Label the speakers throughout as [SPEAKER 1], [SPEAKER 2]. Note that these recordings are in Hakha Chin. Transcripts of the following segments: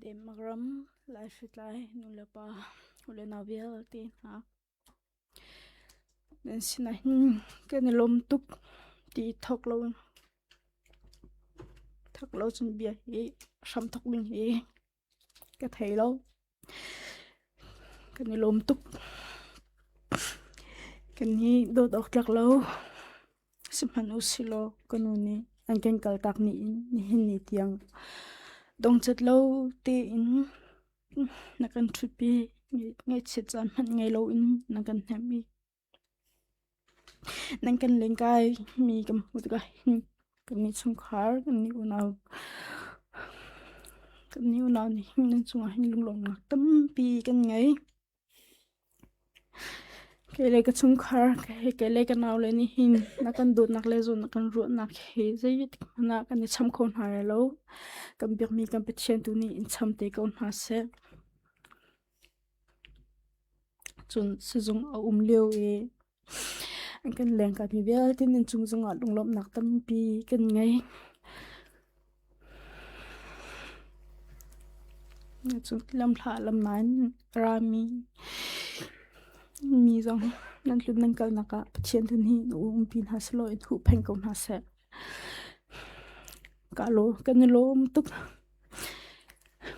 [SPEAKER 1] Denmark ram Laihritlai nulepa ulenau vialte hna nan sinah hin kan i lawm tuk ti thawk lo thawk lo cun bia hi hram thawk ding hi ka thei lo. Kan i lawm tuk. Kan hi dawt awk tlak lo sihmanh usilaw ka nu nih an kan kaltak ni in nihin ni tiang dongcat lo tein na kan ṭhutpi. Ngaihchiat caan hmanh ngei loin na kan hnemh i Nan kan lengkai mi kan hmuh tikah hin kannih chungkhar, kannih unau, kannih unau nih hin nan cungah hin lunglawmhnak tampi kan ngei. Kei le ka chungkhar, kei le ka naule nih hin na kan dawtnak le zawn na kan ruahnak hi zeitik hmanh ah kan i cham kho hna lai lo. Kan biakmi kan Pathian tu nih in cham te ko hna seh. Cun sizung a um lio i an kan lengkaimi vialte nan cung zongah lunglawmhnak tampi kan ngei. Cun lamhla lam nain a rami mi zong nan tlun nan kalnak ah Pathian tu nih in umpi hna sehlaw in huhphenh ko hna seh. Kan i lawm tuk.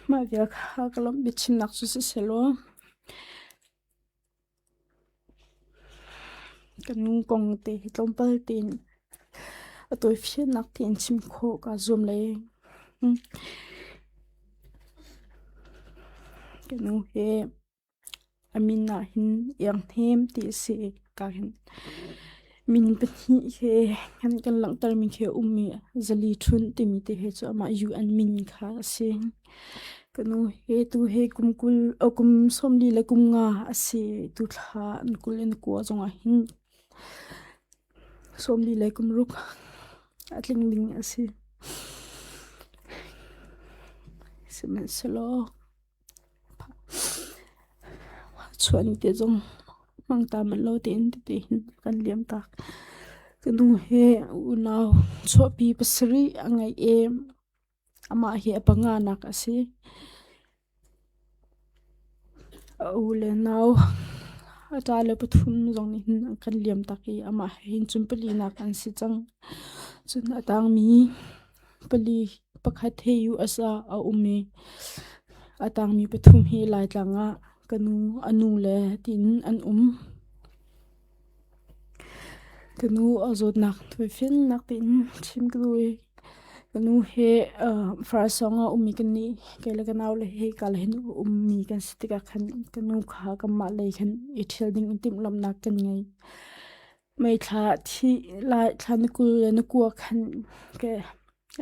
[SPEAKER 1] Mah vial kha ka lawmh biachimnak cu sisehlaw ka nu kong te hi tlawmpal tein a tawifiannak tein chim khawh kaa zuam lai. Ka nu hi A min ah hin Ianghnem ti a si. Ka hin min pahnih he kan kan langhtermi khi a um i Zali Ṭhunh timi te he cu amah UN min kha a si. Ka nu he tu he kum 20 kum 40 le kum nga a si. Tu thla an 20 in kua zongah hin 40 le kum ruk a tling ding a si. Sihmanhsehlaw Chuah ni te zong hmangta manh lo tein tete hin kan liam tak. Ka nu he unau chuahpi pasarih a ngeih i amah hi a panganak a si. A u le nau a ṭa le pathum zong nih hin an kan liam tak i amah he hin cun palinak an si cang. Cun a tangmi pali pakhat hi US ah a um i a tangmi pathum hi Laitlang ah ka nu, a nu le tiin an um. Ka nu a zawtnak tuaifinnak tein chim ka duh i ka nu hi Farasawng ah a ummi kan nih kei le ka naule hi hika lei hin a ummi kan si tikah khan ka nu kha kanmah lei khan i ṭhial ding in timhlamhnak kan ngei. May thla thih lai thla ni 20 le ni kua khan ke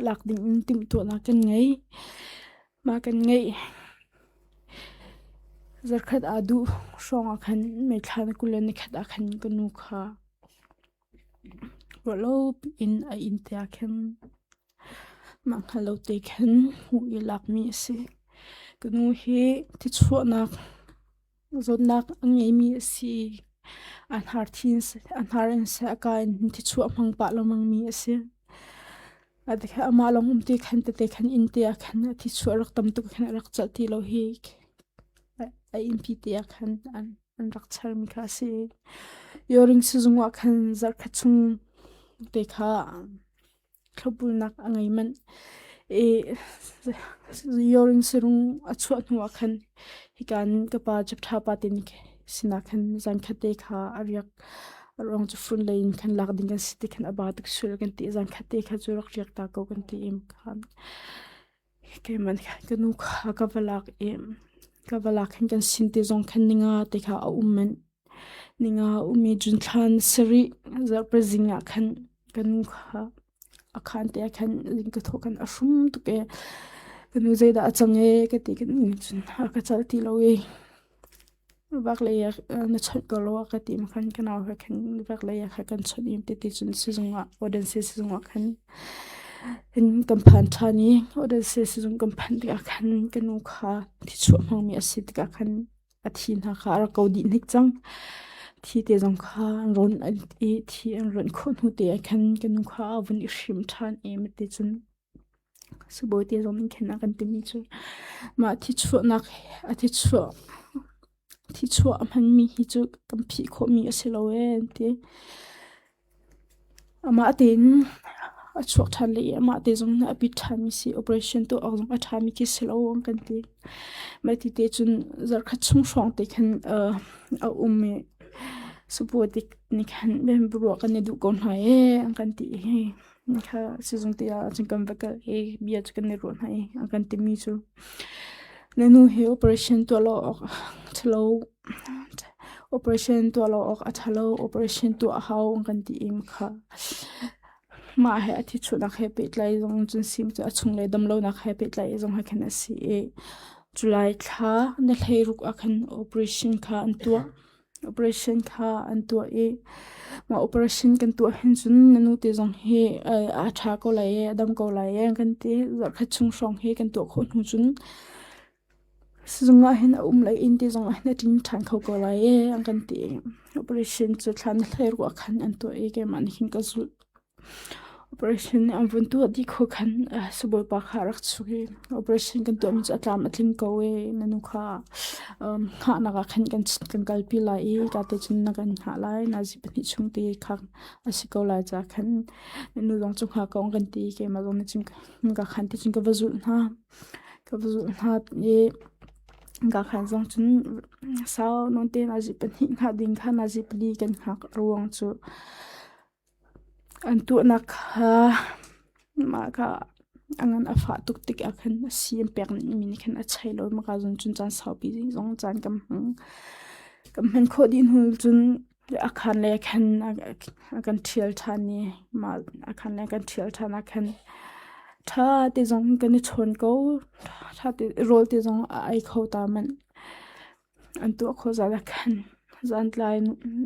[SPEAKER 1] lak ding in timhtuahnak kan ngei. Mah kan ngeih. Zarkhat aa duh hrawng ah khan May thla ni 20 le nikhat ah khan ka nu kha ruahlo piin a inn te ah khan mah hngal lo te khan hmuh i lakmi a si. Ka nu hi thichuahnak Zawtnak a ngeimi a si. A hnar thi in a hnar in seh a ka in thichuah hmang pah lengmangmi a si. Amah lawng um ti khan tete khan inn te ah khan a thichuah rak tam tuk khan a rak celh ti lo hi a innpi te ah khan an rak charmi kha a si. Yoring sizung ah khan zarhkhat chung te kha Thlopbulnak a ngei manh i Yoring sarung a chuah hnu ah khan hika in ka pa Jephthah pa te nih sinah khan zankhat te kha a riak. A ruang cu fun lei in khan lak ding kan si ti khan a ba tuk sual kan ti i zankhat te kha cu rak riak ta ko kan ti i khan keimah nih khan ka nu kha ka va lak i ka va lak hin kan sin te zong khan ninga te kha a um manh. Ninga a um i June thla ni sarih zarhpazing ah khan ka nu kha a khaan te ah khan zing ka thawh khan a hrum tuk i ka nu zeidah a cang ee ka ti ka nu nih cun a ka celh ti lo i Vak lei ah na chawnh ko lo a ka ti khan ka nau he khan vak lei ah khan kan chawnh i titi cun sizung ah Odense sizung ah khan kan phan ṭhan i Odense sizung kan phanh tikah khan ka nu kha thichuah hmangmi a si tikah khan a thi hna kha a rak ko dih hnik cang. Thi te zong kha an rawn i thi an rawnh khawh hnu te ah khan ka nu kha a vun i hrim ṭhan i mati cun. Sibawi te zong nih khin a kan timi cu mah thichuahnak a thichuah thichuah a hmanmi hi cu kan phih khawhmi a si lo ee an ti. Amah tein a chuak ṭhan leh i amah te zong nih a pit ṭhanmi si operation tuah awk zong a ṭhami khi si lo an kan ti. Mah ti te cun zarhkhat chung hrawng te khan a um i sibawi nih khan biaruah kan i duh ko hna ee an kan ti i kha sizung te ah cun kan va kal i bia cu kan i ruah hna i an kan timi cu na nu hi operation tuah lo awk ṭhalo operation tuah lo awk a ṭhalo operation tuah a hau an kan ti i kha mah he a thichuahnak he pehtlai zong cun sim cu a chunglei damlonak he pehtlai zong he khan a si i July thla ni 16 ah khan operation kha an tuah. Operation kha an tuah i mah operation kan tuah hin cun na nute zong hi a ṭha ko lai i a dam ko lai i an kan ti. Zarhkhat chung hrawng hi kan tuah khawh hnu cun sizung ah hin a um lai inn te zong ah hin a ṭin ṭhan kho ko lai i an kan ti. Operation cu thla na hlei ruah khan an tuah i keimah nih hin ka zulh. Operation an vun tuah dih khawh khan sibawipa kha a rak chuk i operation kan tuahmi cu a tlam a tling ko i na nu kha hngahnak ah khan kan kalpi lai i ka te cun na kan hngah lai nazi pahnih chung te kha a si ko lai caah khan na nu zong cu hngak ko an kan ti i keimah zong nih cun ka khan ti cun ka va zulh hna. Ka va zulh hna i ka khan zong cun sau nawn te nazi pahnih hngah ding kha nazi pali kan hngak a ruang cu An tuahnak kha mah kha a ngan a fah tuk tikah khan a si an pek mi nih khan a chei lo i maka zawn cun caan saupi zong caan kan hmang. Kan hman khawh dih hnu cun a khaan lei ah khan a kan ṭhial ṭhan i mah a khaan lei a kan ṭhial ṭhan ah khan ṭha te zong kan i chawn ko. Ṭha te rawl te zong a ei kho ta manh. An tuah khawh zat ah khan zantlai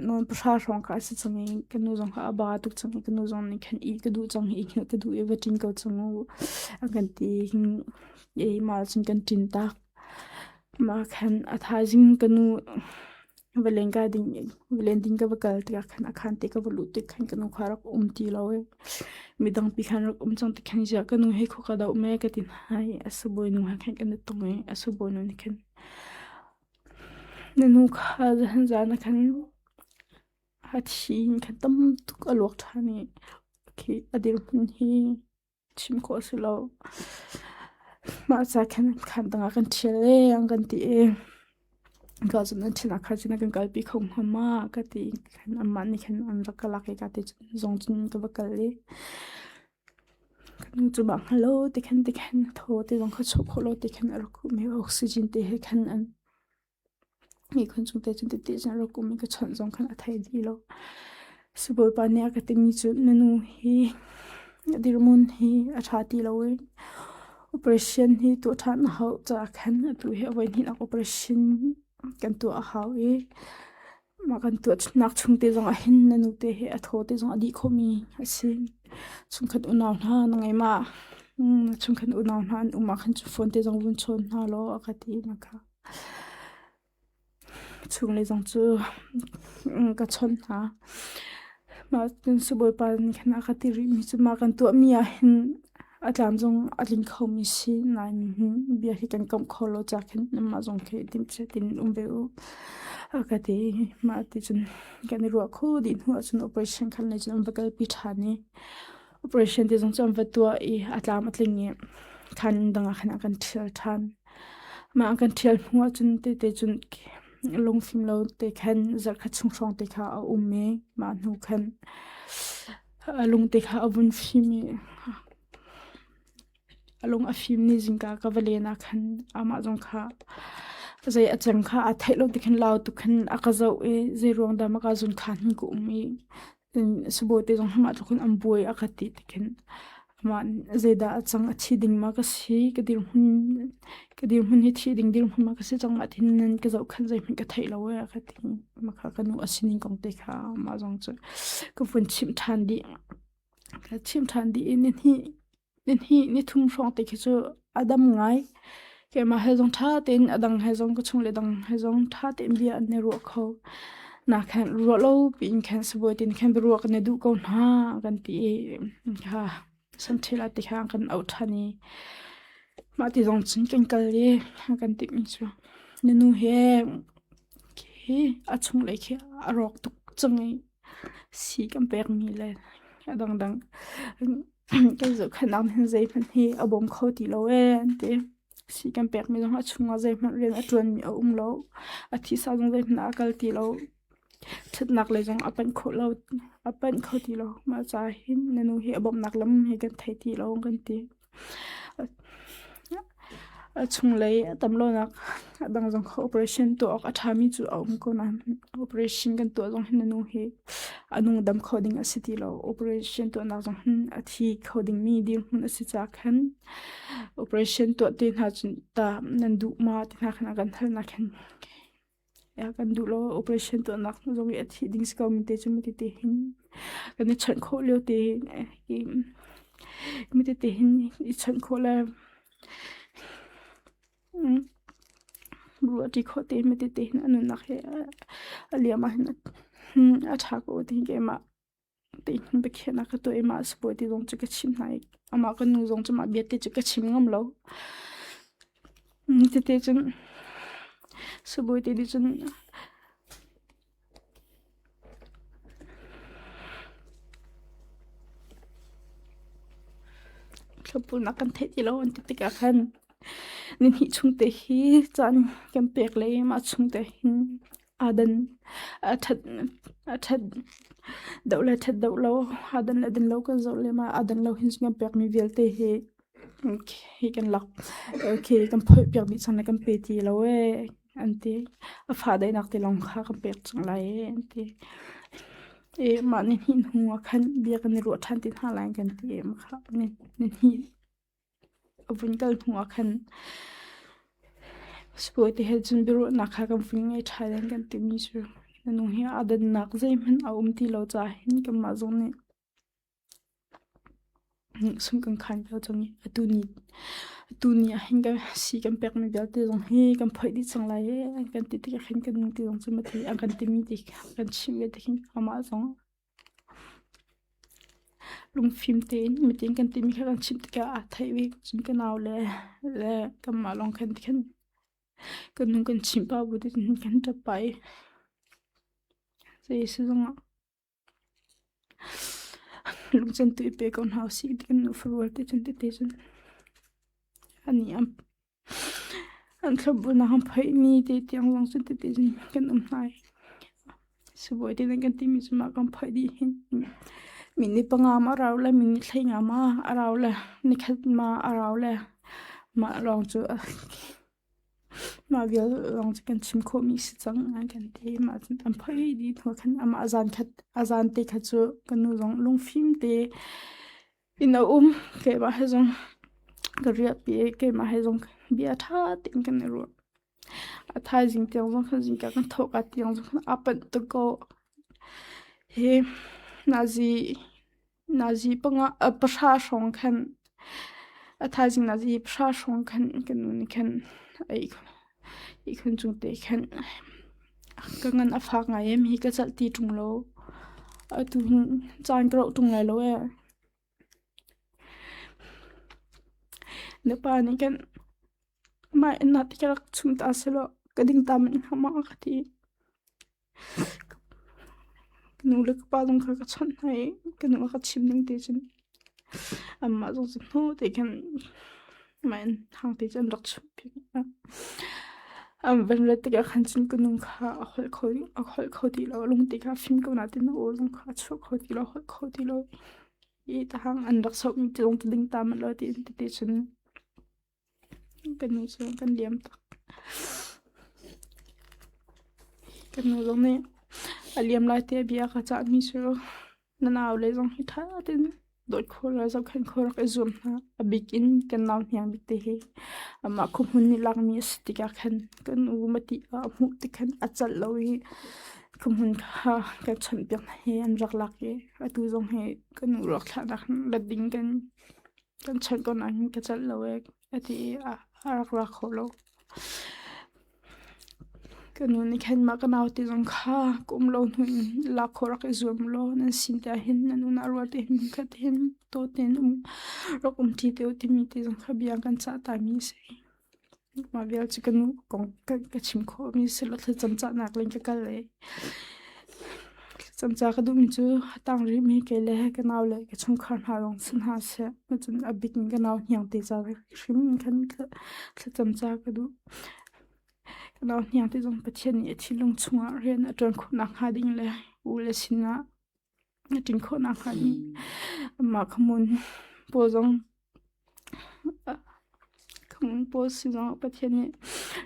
[SPEAKER 1] nawn pahra hrawng kha a si cang i ka nu zong kha a ba tuk cang i ka nu zong nih khan ih ka duh cang i hngilh ka duh i va ṭin ko cang u a kan ti i mah cun kan ṭin tak. Mah khan a thaizing ka nu va len ka ding va len ding ka va kal tikah khan a khaan te ka va luh tik khan ka nu kha a rak um ti lo i midang pi khan rak um cang ti khan ziah ka nu hi khua ka doh me ka ti hna i a sibawi nu he khan kan i tong i a sibawi nu nih khan Na nu kha zan ah khan a thi in khan tam tuk a luak ṭhan i khi a dirhmun hi chim khawh a si lo. Mah ca khan khaan tangah kan ṭhial ee an kan ti i ka cun nan ṭhial ah khan cun na kan kalpi kho hnga ma ka ti khan anmah nih khan an rak ka lak i ka ti cun zung cun ka va kal i Ka nu cu mah hngal lo tikhan tikhan thaw te zong kha chuah khawh lo tikhan a rak um i oxygen te he khan an ihkhun cung te cun tete cun a rak um i ka chawnh zong khan a thei dih lo. Sibawipa nih a ka timi cu na nu hi a dirhmun hi a ṭha ti lo i operation hi tuah ṭhan a hauh caah khan atu hi a voihnihnak operation kan tuah a hau i Mah kan tuahnak chung te zong ah hin na nute hi a thaw te zong a dih khomi a si. Chungkhat unau hna na ngei ma? Chungkhat unau hna an um ah khan cu phone te zong vun chawn hna law a ka ti na kha. Chungle zong cu ka chawnh hna. Mah cun sibawipa nih khan a ka ti rihmi cu mah kan tuahmi ah hin A tlam zong a tling khomi si nain bia hi kan komh kho lo ca khin nanmah zong khi timhcia tein um ve u a ka ti. Mah ti cun kan i ruah kho dih hnu ahcun operation khan lei cun an va kalpi ṭhan i operation te zong cu an va tuah i a tlam a tling i khan dang ah khan a kan ṭhial ṭhan. Mah an kan ṭhial hnu ahcun tete cun lungfim lo te khan zarhkhat chung hrawng te kha a um i mah hnu khan A lungte kha a vun fim i a lung a fim ni zingka ka va len ah khan amah zong kha zei a cem kha aa theih lo ti khan lau tuk khan a ka zoh i zei ruang dah maka zun khan hin ka um i sibawi te zong amah tluk in an buai a ka ti ti khin amah zeidah a cang a thi ding ma ka si ka dirhmun ka dirhmun hi thi ding dirhmun ma ka si cang mah tin nan ka zohkhenh zeihmanh ka theih lo ee a ka ti. Mah ka nu a sining kong te kha mah zong cu ka vun chimh ṭhan dih. Ka chimh ṭhan dih i nihnih nihnih nithum hrawng te khi cu a dam ngai. Keimah he zong ṭha tein a dang he zong ka chung le dang he zong ṭha tein bia an i ruah kho. Na khan ruah lo piin khan sibawi tin khan biaruah kan i duh ko hna kan ti i kha. Sanṭhila ti kha an kan auh ṭhan i mah ti zong cun kan kal i an kan timhmi cu na nu he khi a chunglei khi a rawk tuk cang i sii kan pekmi le a dangdang kan zohkhenhnak nih hin zeihmanh hi a bawm kho ti lo ee an ti. Sii kan pekmi zong a chungah zeihmanh rian a ṭuanmi a um lo. A thisa zong zeihmanh ah a kal ti lo. Ṭhatnak lei zong a panh khawh lo, a panh kho ti lo. Mah caah hin na nu hi a bawmhnak lam hi kan thei ti lo kan ti. A chunglei a tam lonak a dang zong kha operation tuah awk a ṭhami cu a um ko nain operation kan tuah zong hin na nu hi a nung dam kho ding a si ti lo. Operation tuahnak zong hin a thi kho dingmi dirhmun a si caah khan operation tuah te hna cun ta nan duh ma ti hna khan a kan halnak khan kan duh lo. Operation tuahnak zong i a thi ding si ko mi te cu mi tete hin kan i chawnh khawh lio te mi tete hin i chawnh khawh le ruahṭi khawh te mi tete hin a nunnak hi a liam ahhin a ṭha ko ti keimah tein biakhiahnak ka tuah i mah sibawi ti zong cu ka chimh hna i amah ka nu zong cu mah bia te cu ka chim ngam lo. Tete cun sibawi te nih cun thlopbulnak kan theih ti lo an ti tikah khan nihnih chung te hi caan kan pek le mah chung te hin aa dan a ṭhat a ṭhat deuh le ṭhat deuh lo aa dan le dan lo kan zoh le mah aa dan lo hin kan pekmi vialte hi hi kan lak okay kan phoih piak dih cang le kan pe ti lo ee an ti. A fa daihnak te lawng kha kan pek cang lai ee an ti. I mah nihnih hnu ah khan bia kan i ruah ṭhan ti hna lai kan ti i mah nihnih a vun kal hnu ah khan sibawi te he cun biaruahnak kha kan vun ngei ṭhan an kan timi cu na nu hi aa dannak zeihmanh a um ti lo caah hin kanmah zong nih sung kan khan ko cang i atu ni atu ni ah hin kan si kan pekmi vialte zong hi kan phoih dih cang lai i an kan ti tikah khin kan nu ti zong cu mati an kan timi ti kan chimh ve tikhin amah zong lungfim tein mitin kan timi kha kan chimh tikah aa theih ve. Cun ka nau le le kanmah lawng khan khan kan nu kan chimh pah bu tein kan ṭap pah i zei si zongah lungcan tu i pe ko hna usih ti kan nu farual te cun tete cun anih an An thlopbulnak an phoihmi te tiang zong cu tete cun kan um hna i sibawi te nih kan timi cu mah kan phoih dih hin minute panga ma a rau le minute 15 ma a rau le nikhat ma a rau le mah lawng cu mah vial lawng cu kan chim khawhmi si cang an kan ti. Mah cun an phoih dih hnu khan amah zan khat a zan te kha cu ka nu zong lungfim te in a um. Keimah he zong ka riahpi i keimah he zong bia ṭha tein kan i ruah. A thaizing tiang zong khan zingka kan thawhka tiang zong khan aa panh tuk ko. Hi nazi nazi panga pahra hrawng khan a thaizing nazi pahra hrawng khan kan nu nih khan a ihkhun cung te khan ka ngan a fak ngai em hi ka celh ti ṭung lo. Atu hin caan ka roh ṭung lai lo ee. Na pa nih khan mah inn ah ti ka rak chum ta sehlaw ka ding ta manh hnga maw a ka ti. Ka nu le ka pa zong kha ka chawnh hna i ka nu a ka chim ning te cun anmah zong cu hnu te khan mah inn hang te cu an rak chumhpiak hna. An van rat tikah khan cun ka nu kha a holh kho a holh kho ti lo, lungte kha a fim ko nain a aw zong kha a chuah kho ti lo, a holh kho ti lo. I tahang an rak sohmi ti zong ding ta manh lo tiin tete cun ka nu cu kan liam tak. Ka nu zong nih a liam lai te bia ka cahmi cu na nau le zong hi ṭha tein dawt khawh le zohkhenh khawh rak i zuam hna. A bik in kan nau hniang bik te hi amah khuahmun nih lakmi a si tikah khan kan u mati a hmuh tik khan a calh lo i khuahmun kha kan chawnhpiak hna hi an rak lak i atu zong hi kan u ruak thlahnak rat ding kan kan chawnh ko nain ka celh lo ee a ti i a rak ra kho lo. Ka nu nih khan mah ka naute zong kha ka um lo hnu in lak khawh rak i zuam law nan sin te ah hin nan unau rual te hin hmunkhat te hin dawt tein um rak um ṭi te u timi te zong kha bia an kan cah tami a si. Mah vial cu ka nu kong ka chim khawhmi si lo thlacam cahnak lei ka kal i thlacam ca ka duhmi cu a tang rihmi kei le ka nau le ka chungkhar hna zong si hna seh. Cun a bik in ka nau hniang te ca hrim in khan thlacam ca ka duh. Ka nau hniang te zong Pathian nih a thinlung chungah rian a ṭuan khawh nakhnga ding le u le sinah a ṭin khawh nakhnga ding amah khamun pawl zong khamun pawl sin zongah Pathian nih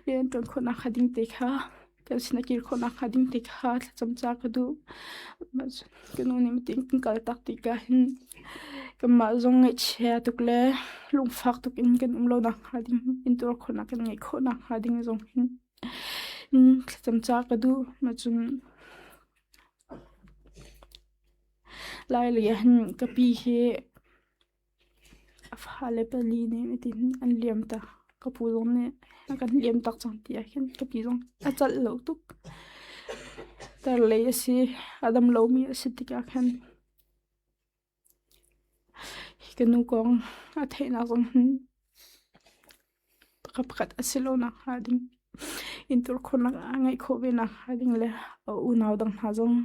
[SPEAKER 1] rian a ṭuan khawh nakhnga ding te kha kan sin a kir khawh nakhnga ding te kha thlacam ca ka duh. Ka nu nih mitin kan kal tak tikah hin kanmah zong ngaihchia tuk le lungfak tuk in kan um lo nakhnga ding intuar khawhnak kan ngeih khawh nakhnga ding zong hin thlacam ca ka duh. Cun Lailei ah hin ka pi hi a fale pali nih nitin an liam tak. Ka pu zong nih a kan liam tak cang ti ah khin ka pi zong a calh lo tuk. Tarlei a si, a dam lomi a si tikah khan hi ka nu kong a theihnak zong hin Pakhat pakhat a si lo nakhnga ding intuar khawhnak a ngeih khawh ve nakhnga ding le a unau dang hna zong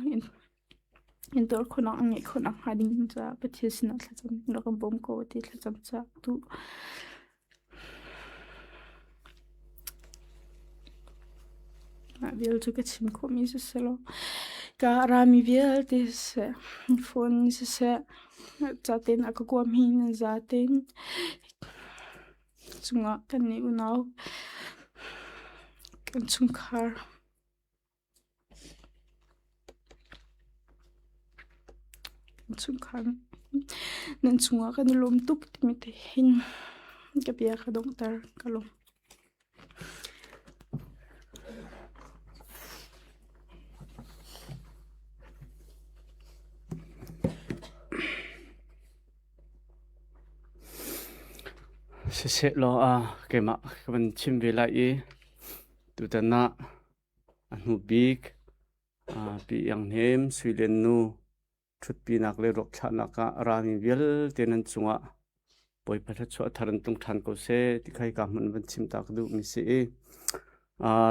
[SPEAKER 1] intuar khawhnak an ngeih khawh nakhnga ding caah Pathian sinah thlacam rak kan bawm ko ti thlacam caah duh. Mah vial cu ka chim khawhmi siseh law ka rami vialte siseh, phone siseh, caten a ka kuami nan zaten cungah kannih unau kan chungkhar kan chungkhar nan cungah kan i lawm tuk timi te hin ka bia ka donghter ka lawm.
[SPEAKER 2] Siseh law keimah ka van chim ve lai i tutan ah a hnu bik Pi Iang Hnem Sui Lian nu ṭhutpinak le ruakthlahnak ah a rami vialte nan cungah Bawipa thluachuah thar in tlung ṭhan ko seh ti kha hika hmun van chim ta ka duhmi si i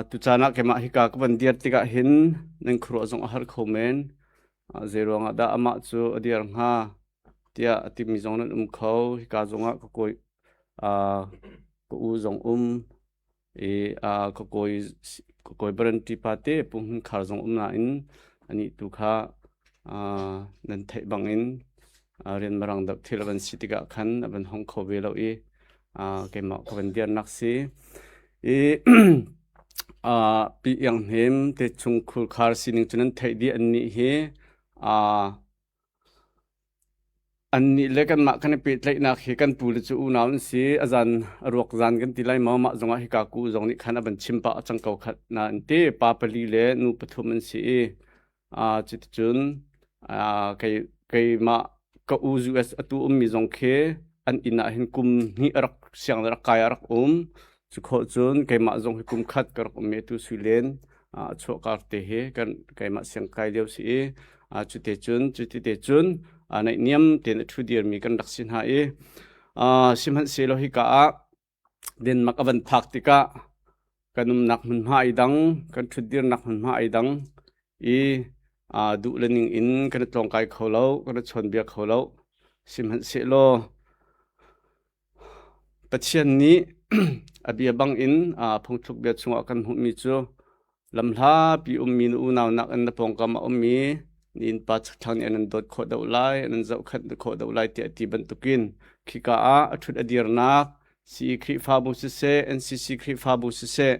[SPEAKER 2] tucaan ah keimah hika ka van dir tikah hin nan khuaruah zong a har kho men. Zei ruangah dah amah cu a dir hnga tiah a timi zong nan um kho. Hika zongah ka kawi ka u zong um i ka kawi ka kawi baranṭi pa te Pu Hmun Khar zong um nain anih tu kha nan theih bangin rianmarang deuh thil a van si tikah khan a van hong kho ve lo i keimah ka van dirnak si. I Pi Iang Hnem te chung khurkhar sining cu nan theih dih annih hi annih le kanmah kan i pehtlaihnak hi kan pu le cu unau an si. A zan a ruak zan kan ti lai maw mah zongah hika ku zong nih khan a van chim pah cang ko khat na an ti. Pa pali le nu pathum an si i cuticun kei keimah ka u US atu ummi zong khi an inn ah hin kum hnih a rak siang rak kai a rak um. Cu khawh cun keimah zong hi kum khat ka rak um i atu Suilen a chuahkar te hi kan keimah siang kai lio si i cute cun cuti te cun naihniam tein a ṭhu dirmi kan rak si hna i sihmanhsehlaw hika ah Denmark a van phak tikah kan umnak hmunhma ai dang, kan ṭhutdirnak hmunhma ai dang i duh le ning in kan i tlawngkai kho lo, kan i chawnbia kho lo. Sihmanhsehlaw Pathian nih a bia bangin phungthluk bia chungah kan hmuhmi cu Lamhlapi ummi na unau nakin na pawngkam a ummi na innpa chakthlang nih an in dawt khawh deuh lai, an in zohkhenh khawh deuh lai tiah a ti bantukin khika ah a ṭhut a dirnak CE Khrihfabu siseh, NCC Khrihfabu siseh,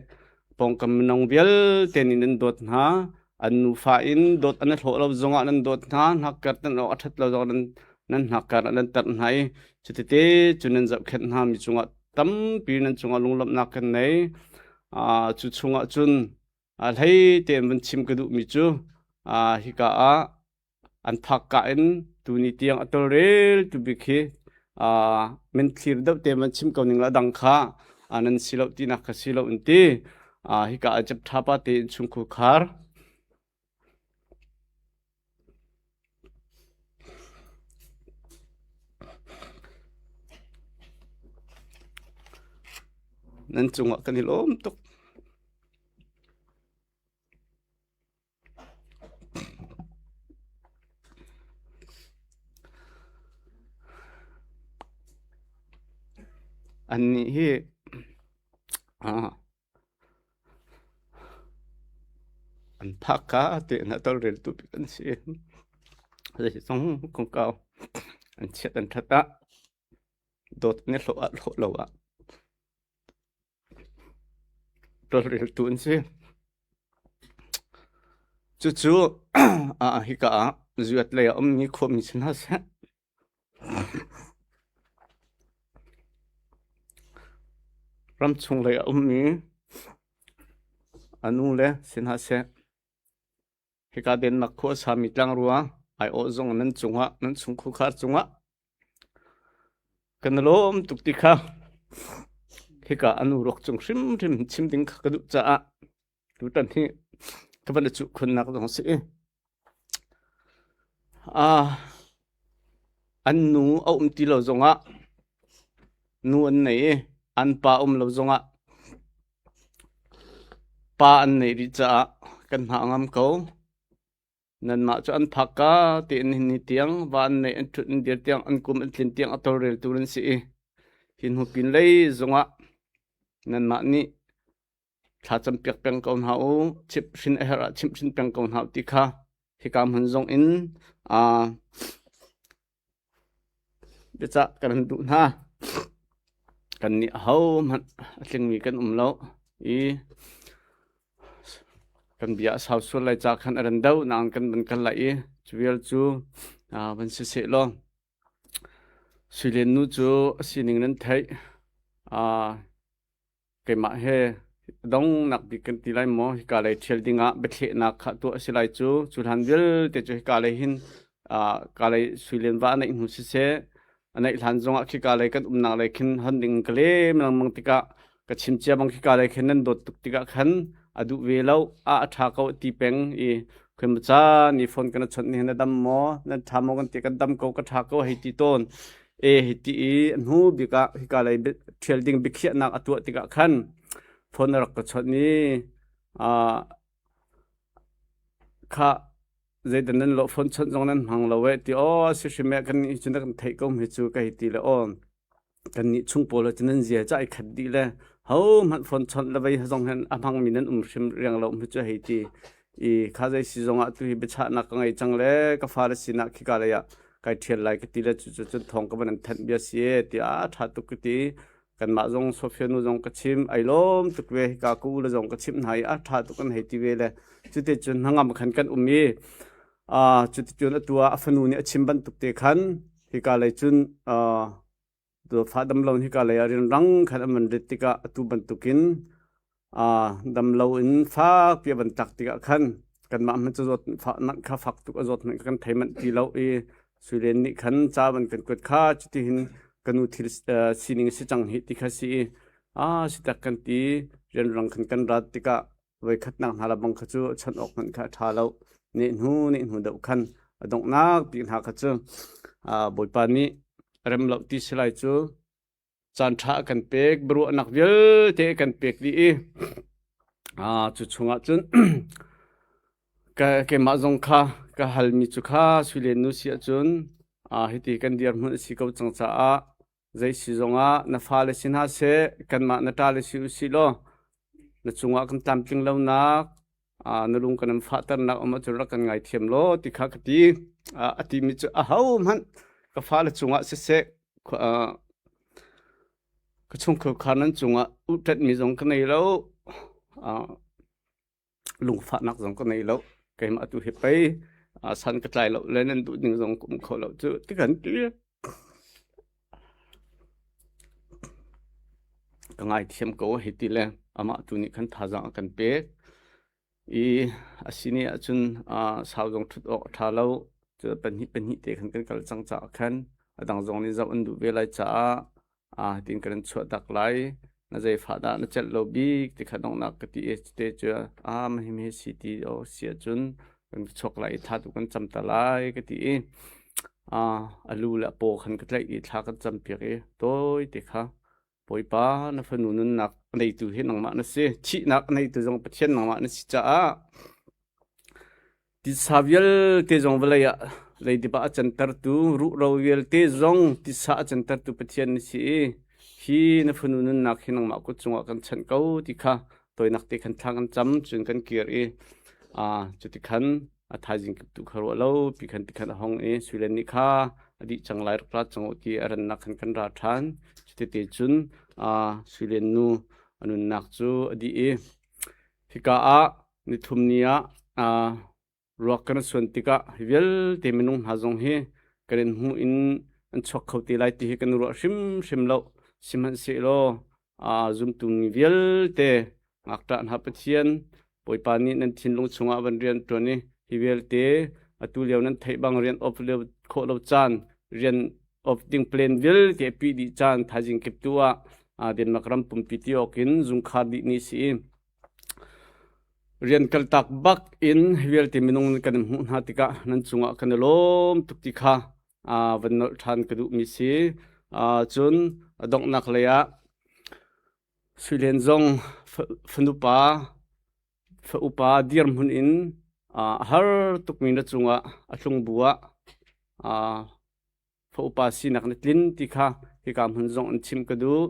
[SPEAKER 2] pawngkam minung vialte nih nan dawt hna. An nufa in dawt an i hlawh lo zongah nan dawt hna, hnakkar tan awk a ṭhat lo zongah nan nan hnakkar ah nan tarh hna i cutete cu nan zohkhenh hna mi cungah tampi nan cungah lunglawmhnak kan nei. Cu chungah cun hlei tein van chim ka duhmi cu hika ah an phakka in tuni tiang a tawlrel tu bik hi menthlir deuh te van chim ko ning la dang kha nan si lo tinak kha si lo in ti. Hika ah Jeptha pa te innchungkhar khar. Nan cungah kan i lawm tuk. Annih hi an phak ka tein a tawlreltu bik an si. Zeizong kongkau an chiat an ṭhat ah dawt an i hlawh ah hlawh lo ah Tawlreltu an si. Cucu hika ah zuat lei a ummi khuami si hna seh. Ramchung lei a ummi a nu le si hna seh. Hika Denmark khua a sami tlangrua aiawh zong nan cungah nan chungkhar cungah kan i lawm tuk ti kha hika an ruak cung hrimhrim chim ding kha ka duh caah tutan hi ka van i cuh khunnak zong a si. Ah, an nu a um ti lo zongah nu an nei i an pa um lo zongah pa an neih rih caah kan hna a ngam ko. Nanmah cu an phak ka tiin nihin ni tiang va an neih an ṭhut an dir tiang an kum an tlin tiang a tawlreltu nan si i hi hnu pinlei zongah nanmah nih thlacam piak peng ko hna u, chimhhrin a herh ah chimhhrin peng ko hna u ti kha hika hmun zong in biacah kan han duh hna. Kannih ahohmanh a tlingmi kan um lo i kan bia a sau sual lai ca khan a ran deuh nain kan van kal lai i cu vial cu van si seh law Suilen nu cu a sining nan theih. Keimah he donghnak bik kan ti lai maw hika lei ṭhial dingah biathlehnak kha tuah a si lai cu cu hlan vialte cu hika lei hin ka lei suilian va a neih hnu siseh a neih hlan zongah khika lei kan umnak lei khin hon ding ka lem lengmang tikah ka chim cia bang khika lei khin nan dawt tuk tikah khan a duh ve lo a a ṭha ko ti peng i khoi ca ni phone kan chawnh ni na dam maw nan ṭha maw kan ti kan dam ko ka ṭha ko hei ti tawn E hiti i a hnu bik ah hika lei ṭhial ding biakhiahnak a tuah tikah khan phone a rak ka chawnh i khah zeidah nan lawh phone chawnh zong nan hmang lo eh ti aw a si hrim eh kannih cu na kan theih ko hme cu ka hei ti le aw kannih chung pawl cu nan zia ca ai khat dih le hohmanh phone chawnh le vei zong hin a hmangmi nan um hrim riang lo hme cu hei ti i kha zei si zongah tu hi biachahnak ka ngei cang le ka fale sinah khika lei ah kai ṭhial lai ka ti le cucu cun thawng ka van an thanh bia si e tiah a ṭha tuk ka ti. Kanmah zong Sofia nu zong ka chim ai lawm tuk ve hika ka u le zong ka chimh hna i a ṭha tuk an hei ti ve le cuti cun hnangam khan kan um i cuticun atu ah a fanu nih a chim bantuk te khan hika lei cun Dawtfah damlo in hika lei ah rianrang khan an van rit tikah atu bantukin damlo in fakpi a van tlak tikah khan kanmah hmanh cu zawtfahnak kha fak tuk a zawt hmanh kan thei manh ti lo i Suilen nih khan ca van kan kuat kha cutihin ka nu thil sining si cang hi ti kha si i a si tak kan ti rianrang khan kan rat tikah voikhatnak hna labang kha cu chawnh awk hmanh kha a ṭha lo. Nehhnu nehhnu deuh khan a donghnak bik hna kha cu Bawipa nih rem lo ti si lai cu caan ṭha a kan pek biaruahnak vialte a kan pek dih i cu chungah cun keimah zong kha ka halmi cu kha Suilen nu si ahcun hiti kan dirhmun a si ko cang caah Zei si zongah na fale si hna seh, kanmah na ṭale si u sih law na cungah kan tlamtling lonak, na lung kan in fahternak um ahcun rak kan ngaithiam law ti kha ka ti. A timi cu ahohmanh ka fale cungah siseh, ka chungkhar nan cungah uhṭanhmi zong ka nei lo. Lungfahnak zong ka nei lo. Keimah tu hi pei san ka tlai lo le nan duh ning zong ka um kho lo cu ti kan ti. Ka ngaithiam ko hei ti le amah tu nih khan thazaang a kan pek i a si ni ahcun sau zong ṭhut awk a ṭha lo. Cu pahnih pahnih te khan kan kal cang caah khan a dang zong nih zoh an duh ve lai caah tiin kan in chuah tak lai. Na zeifah dah na celh lo bik ti kha donghnak ka ti i te cu a hi mi si ti o si ahcun kan chuak lai i thla tu kan cam ta lai ka ti i a lu le a paw khan ka tlaih i thla kan cam piak i tawi te kha Bawipa na fanu nunnak a neitu hi nangmah na si thihnak a neitu zong Pathian nangmah na si caah Titsa vialte zong vawlei ah leidip ah a cantertu, ruhro vialte zong titsa a cantertu Pathian na si i hi na fanu nunnak hi nangmah kut cungah kan chanh ko ti kha toinak te khan thla kan cam cun kan kir i cuti khan a thaizing kip tu kha ruah lo pi khan ti khan a hong i Suilen nih kha a dih cang lai rak ra cang u ti a rannak khan kan ra ṭhan. Cuti cun Suilen nu a nunnak cu a dih i Hika ah nithum ni ah ruak kan suan tikah hi vialte minung hna zong hi kan in hmuh in an chuak kho te lai ti hi kan ruah hrimhrim lo. Sihmanhsehlaw zumtu mi vialte ngakṭah hna Pathian Bawipa nih nan thinlung chungah van rian ṭuan i hi vialte atu lio nan theih bang rian off lio khawh lo caan rian off ding plan vialte a pih dih caan thaizing kip tu ah Denmark ram pumpi ti awk in zungkhar dih ni si i Rian kaltak bak in hi vialte minung kan in hmuh hna tikah nan cungah kan i lawm tuk ti kha van nolh ṭhan ka duhmi si. Cun a donghnak lei ah Suilen zong fanupa fa upa dirhmun in a har tukmi na cungah a tlung bu ah fa upa sinak na tlin ti kha hika hmun zong in chim ka duh.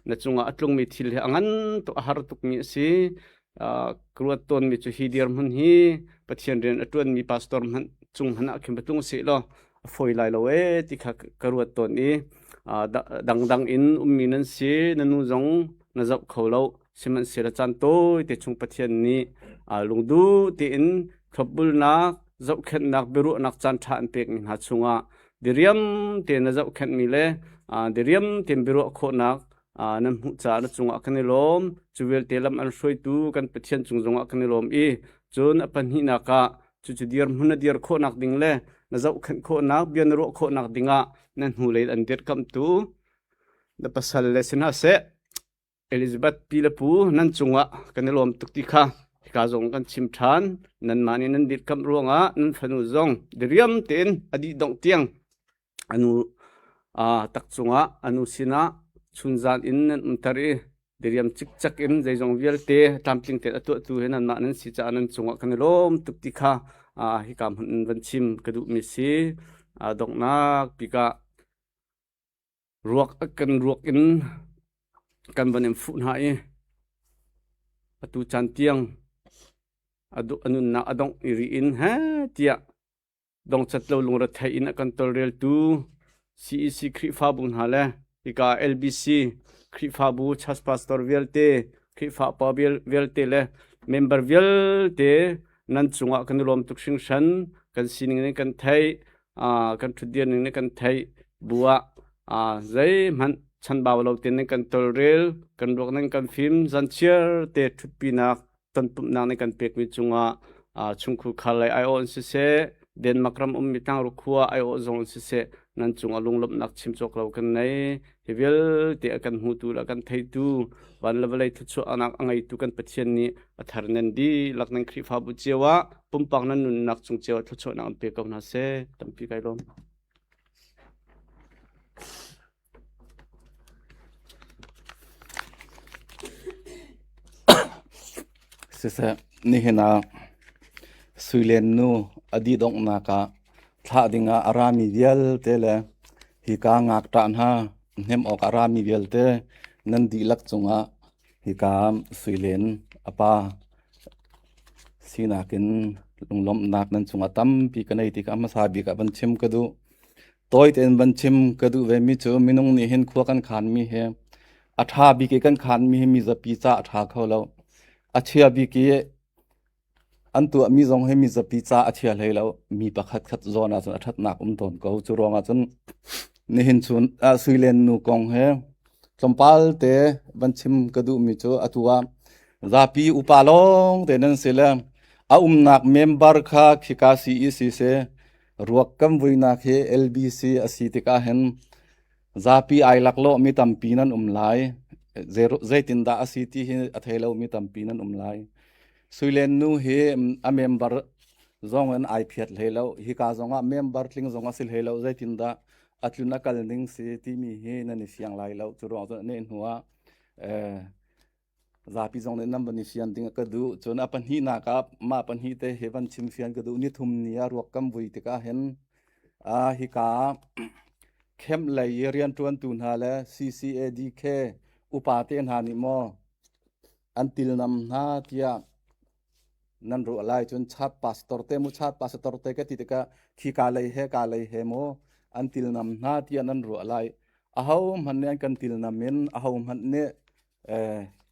[SPEAKER 2] Na cungah a tlungmi thil hi a ngan tuk a har tukmi a si. Ka ruat tawnmi cu hi dirhmun hi Pathian rian a ṭuanmi pastor hmanh cung hmanh ah khin va tlung seh law a fawi lai lo ee ti kha ka ruat tawn i dangdang in ummi nan si na nu zong na zoh kho lo sihmanhsehlaw caan tawi te chung Pathian nih lungduh tein thlopbulnak zohkhenhnak biaruahnak caan ṭha an pekmi hna chungah diriam tein na zohkhenhmi le diriam tein biaruah khawhnak nan hmuh caah na cungah kan i lawm. Cu vialte lam an hruaitu kan Pathian cung zongah kan i lawm i cun a pahnihnak ah cucu dirhmun na dir khawhnak ding le na zohkhenh khawhnak bia na ruah khawhnak dingah na hnulei an dirhkamhtu na pasal le si hna seh Elizabeth pi le pu nan cungah kan i lawm tuk ti kha hika zong kan chim ṭhan. Nanmah nih nan dirhkamh ruangah nan fanu zong diriam tein a dih dongh tiang a nu tak cungah a nu sinah chunzan in nan umter i diriam cikcek in zeizong vialte tlamtling tein a tuahtu he nanmah nan si caah nan cungah kan i lawm tuk ti kha hika hmun in van chim ka duhmi si. Donghnak bik ah Ruak kan ruak in kan van in fuh hna i atu caan tiang a nunnak a dongh i ri in he tiah dongcat lo lungrethei in a kan tawlreltu CEC Khrihfabu hna le hika LBC Khrihfabu church pastor vialte Khrihfa pa vialte le member vialte nan cungah kan i lawm tuk hringhran kan sining in kan theih kan ṭhutdir ning nih kan theih bu ah zeihmanh chanbau lo tein kan tawlrel kan ruak ning kan fim zanchiar te ṭhutpinak tonpumhnak nih kan pekmi cungah chungkhur khar lei aiawh in siseh Denmark ram ummi tlangru khua aiawh zong in siseh nan cungah lunglawmhnak chim cawk lo kan nei hi vialte a kan hmutu le a kan theitu van le vawlei thluachuahnak a ngeitu kan Pathian nih a thar nan dihlak nan Khrihfabu cio ah pumpak nan nunnak cung cio ah thluachuahnak an pe ko hna seh tampi kai lawm.
[SPEAKER 3] Siseh, nihin ah Suilen nu a dih donghnak ah thlah dingah a rami vialte le hika ngakṭah hna hnemh awk a rami vialte nan dihlak cungah hika Suilen a pa sinak in lunglawmhnak nan cungah tampi ka nei ti kha a hmasa bik ah van chim ka duh. Tawi tein van chim ka duh vemi cu minung nih hin khua kan khanmi hi a ṭha bik i kan khanmi hi mizapi ca a ṭha kho lo. A chia bik i an tuahmi zong hi mizapi ca a chia hlei lo. Mi pakhat khat zawn ahcun a ṭhatnak um tawn ko. Cu ruangah cun nihin chun ah Suilen nu kong he tlawmpal te van chim ka duhmi cu atu ah zapi upa lawng te nan si le a umnak member kha khika CEC si Ruak kan vuinak hi LBC a si tikah hin zapi ai laklawh mi tampi nan um lai. Zeitindah a si ti hi a thei lomi tampi nan um lai. Suilen nu hi a member zong in ai phiat hlei lo. Hika zong ah member tling zong a si hlei lo. Zeitindah a tlun a kal ning si timi hi nan i fiang lai lo. Cu ruang cun a neh hnu ah zapi zong nih nan van i fian ding a ka duh. Cun a pahnihnak ah mah pahnih te hi van chim fian ka duh. Nithum ni ah ruak kan vui tikah hin hika camp lei i rianṭuantu hna le CCADK upa te hna nih maw an tilnam hna tiah nan ruah lai. Cun chat pastor te mu chat pastor te ka ti tikah khi ka lei he ka lei he maw an tilnam hna tiah nan ruah lai. Aho hmanh nih an kan tilnam in aho hmanh nih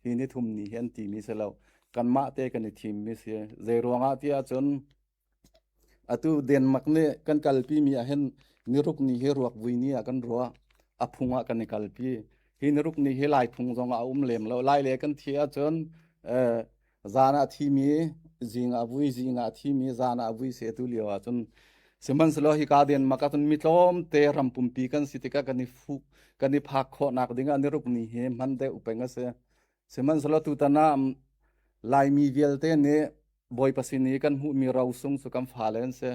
[SPEAKER 3] hi ni thum ni hi an timi si lo. Kanmah te kan i thimmi si. Zei ruangah tiah cun atu Denmark nih kan kalpi mi ah hin niruk ni hi ruak vui ni ah kan ruah. A phung ah kan i kalpi. Hi niruk ni hi Lai phung zong ah a um lem lo. Lai le kan thi ahcun zan ah thimi zing ah vui, zing ah thimi zan ah vui se tu lio ahcun sihmanhsehlaw hika Denmark ahcun mi tlawmte ram pumpi kan si tikah kan i fuk kan i phak khawhnak ding ah niruk ni hi hman deuh peng a si. Sihmanhsehlaw tutan ah Laimi vialte nih Bawipa sin i kan hmuhmi rosung cu kan fale an si.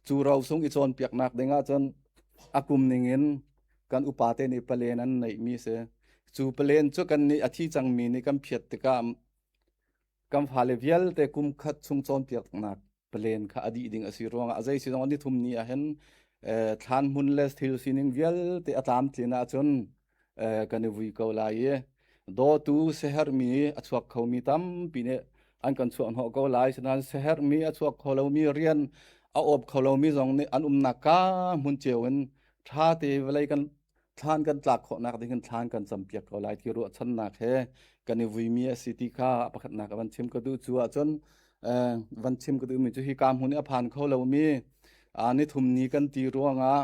[SPEAKER 3] Cu rosung i cawnpiaknak ding ahcun a kum ning in kan upate nih palen an neihmi si. Cu palen cu kan nih a thi cangmi nih kan phiat tikah kan fale vialte kum khat chung cawnpiaknak palen kha a dih ding a si ruangah a zei si zong ni thum ni ah hin thlan hmun le thil sining vialte a tlamtlin ahcun kan i vui ko lai i dawtu siaherhmi a chuak khomi tampi nih an kan chuah hnawh ko lai. Sinain siaherhmi a chuak kho lomi rian a awp kho lomi zong nih an umnak ka hmun cio in ṭha te vawlei kan thlan kan tlak khawhnak ding in thlan kan campiak ko lai ti ruahchannak he kan i vuimi a si ti kha pakhatnak van chim ka duh. Cu ahcun van chim ka duhmi cu hi ka hmun i a phan kho lomi ni thum ni kan ti ruangah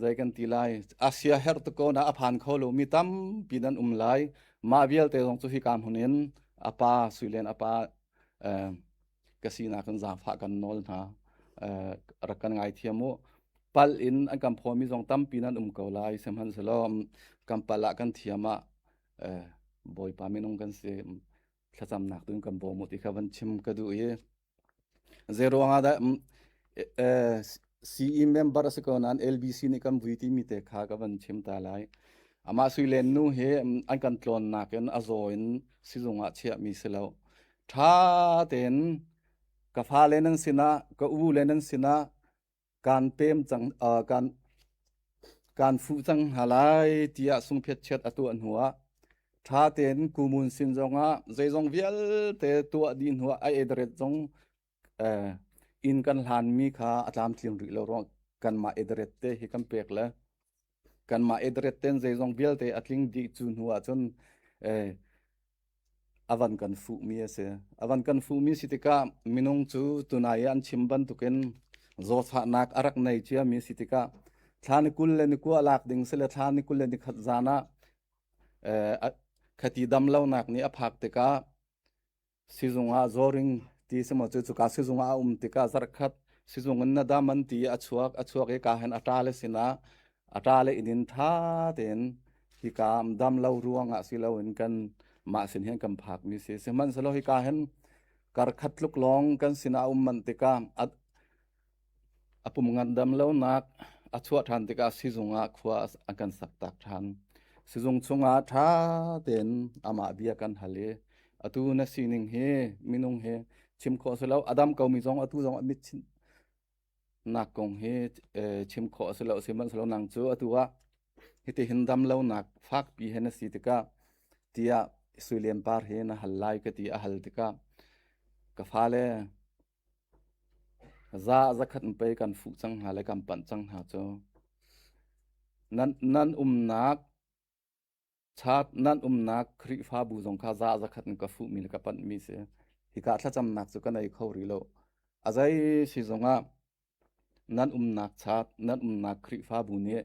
[SPEAKER 3] zei kan ti lai Asia herh tuk ko na a phan kho lomi tampi nan um lai. Mah vialte zong cu hi ka hmun in a pa Suilen a pa ka sinak in zaangfah kan nawl hna. Rak kan ngaithiam u. Pal in an kan phawmi zong tampi nan um ko lai. Sihmanhsehlaw kan pal ah kan thiam ah Bawipa minung kan si thlacamnak tu in kan bawm u ti kha van chim ka duh i zei ruangah dah CE member a si ko nain LBC nih kan vui timi te kha ka van chim ta lai. Amah Suilen nu hi an kan tlawnnak in a zaw in sizung ah chiahmi si lo. Ṭha tein ka fale nan sinah, ka u le nan sinah kaan pem cang, kaan kaan fuh cang hna lai tiah sungphiatchiat a tuah hnuah ṭha tein kumun sin zongah zeizong vialte tuah dih hnuah a edret zong inn kan hlanmi kha a tlamtling rih lo ruang kanmah edret te hi kan pek le kanmah edret ten zeizong vialte a tling dih cu hnu ah cun a van kan fuhmi a si. A van kan fuhmi si tikah minung cu tunai i an chim bantukin zawtfahnak a rak nei ciami si tikah thla ni 20 le ni 20 lak ding si le thla ni 20 le ni khat zan ah khati dam lonak nih a phak tikah Sizung ah zawring ti si maw cu cuka sizung ah a um tikah zarhkhat sizung in na dam an ti i a chuak a chuak i ka hin a ṭa le sinah a ṭa le inn in ṭha tein hika dam lo ruangah si loin kan mah sin hin kan phakmi si. Sihmanhsehlaw hika hin karkhat tluk lawng kan sinah a um manh tikah A pum ngandam lonak a chuah ṭhan tikah sizung ah khua a kan saktak ṭhan. Sizung chungah ṭha tein amah bia kan hal i atu na sining hi minung hi chim khawh a si lo. A dam komi zong atu zong a mit nak kong hi chim khawh a si lo. Sihmanhsehlaw nang cu atu ah hitihin dam lonak fakpi he na si tikah tiah Sui Lian Par hi na hal lai ka ti a hal tikah ka fale Za zakhat in pei kan fuh cang hna le kan panh cang hna cu. Nan, nan umnak chat nan umnak Khrihfabu zong kha za zakhat in ka fuhmi le ka panhmi si. Hika thlacamnak cu ka nei kho rih lo. A zei si zongah nan umnak chat nan umnak Khrihfabu nih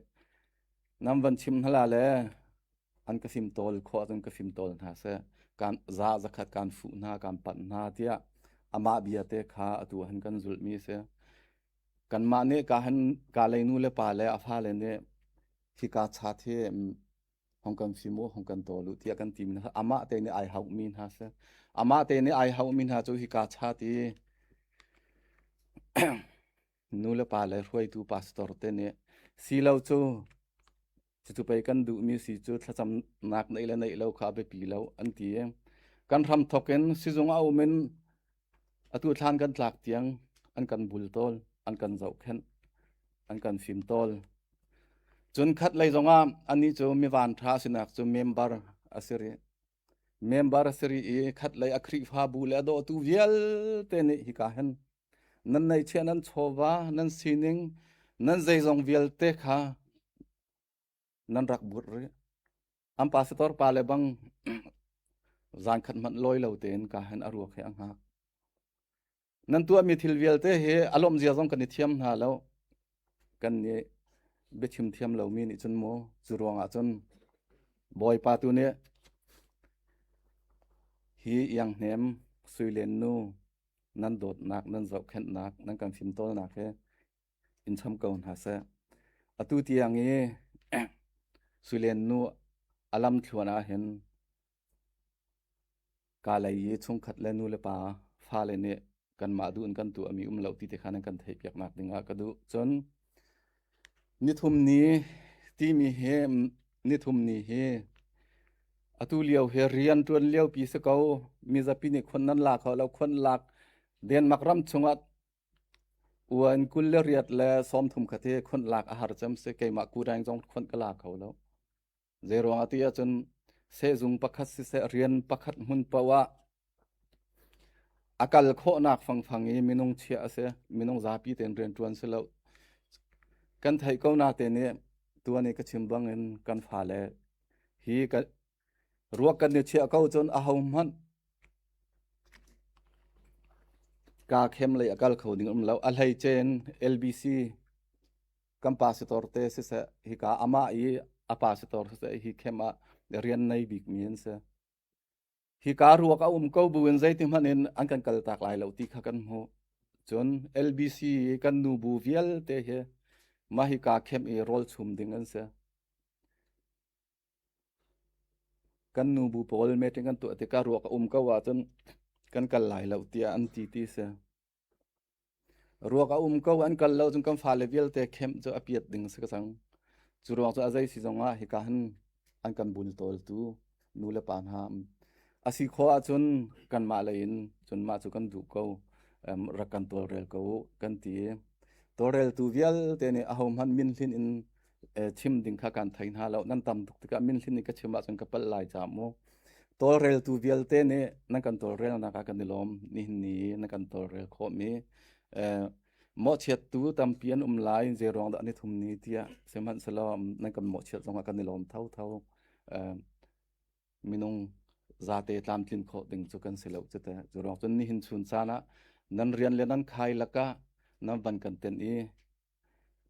[SPEAKER 3] nan van chim hna le an ka fimtawl khawh ahcun ka fimtawl hna seh kan za zakhat kan fuh hna kan panh hna tiah amah bia te kha atu han kan zulhmi si kanmah nih ka han ka lei nu le pa le a fale nih hika chat hi. Hong kan fim u, hong kan tawl u tiah kan timi hna amah te nih ai hauhmi hna si. Amah te nih ai hauhmi hna cu hika chat i nu le pa le hruaitu pastor te nih si lo cu cucu pei kan duhmi si cu thlacamnak neih le neih lo kha a biapi lo an ti. Kan hram thok in sizung a um in atu thlan kan tlak tiang an kan bultawl, an kan zohkhenh, an kan fimtawl. Cun khat lei zongah anih cu mivan ṭha sinak cu member a si rih. Member a si rih i khat lei a Khrihfabu le a dawtu vialte nih hika hin nan neihchiah nan chawva, nan sining, nan zeizong vialte kha nan rak burh rih. An pastor pa le bang zan khat hmanh lawi lo tein ka hin a ruak he a hngak. Nan tuahmi thil vialte hi a lawmh zia zong kan i thiam hna lo. Kan nih biachim thiam lomi nih cun mu cu ruangah cun Bawipa tu nih hi ianghnem suilen nu nan dawtnak nan zohkhenhnak nan kan fimtawlnak he in cham ko hna seh. Atu tiang i suilen nu a lam thluan ah hin Ka lei i chungkhat le nulepa fale nih kanmah duh in kan tuahmi um lo ti te kha nan kan theihpiaknak dingah ka duh. Cun nithum ni timi hi nithum ni hi atu lio hi rian ṭuan liopi si ko. Mizapi nih khon nan la kho lo. Khon lak Denmark ram chungah uan 28 le 30 kha te khon lak a har cem si. Keimah kureng zong khon ka la kho lo. Zeiruang ah ti ahcun sehzung pakhat siseh rian pakhat hmun paoh ah a kal khawhnak fangfang i minung chiah a si. Minung zapi tein rianṭuan si lo. Kan theih ko na te nih tuan i ka chim bangin kan fale hi ka ruak kan i chiah ko cun ahohmanh kaa khem lei a kal kho ding um lo. A hleice in LBC kan pastor te siseh hika amah i a pastor siseh hi khem ah rian nei bikmi an si. Hika ruak a um ko buin zeiti hmanh in an kan kaltak lai lo ti kha kan hmuh. Cun LBC kan nu bu vialte hi mah hika khem i rawl chum ding an si. Kan nu bu pawl meeting kan tuah tikah ruak a um ko ahcun kan kal lai lo tiah an ti ti si. Ruak a um ko an kal lo cun kan fale vialte kemh cu a piat ding a si ka cang. Cu ruang cu a zei si zongah hika hin an kan bultawltu nu le pa hna a si khawh ahcun kanmah lei in cun mah cu kan duh ko rak kan tawlrel ko u kan ti. Tawlreltu vialte nih ahohmanh min hlin in chim ding kha kan thei hna lo. Nan tam tuk tikah min hlin in ka chim ahcun ka palh lai ca mu. Tawlreltu vialte nih nan kan tawlrelnak ah kan i lawm. Nihin ni i nan kan tawlrel khawhmi mawhchiattu tampi an um lai. Zei ruang dah ni thum ni tiah sihmanhsehlaw nan kan mawhchiat zongah kan i lawm thotho. Minung zate tlamtlin khawh ding cu kan si lo cu te. Cu ruang cun nihin chun caan ah nan rian le nan khai lakah nan van kan tenh i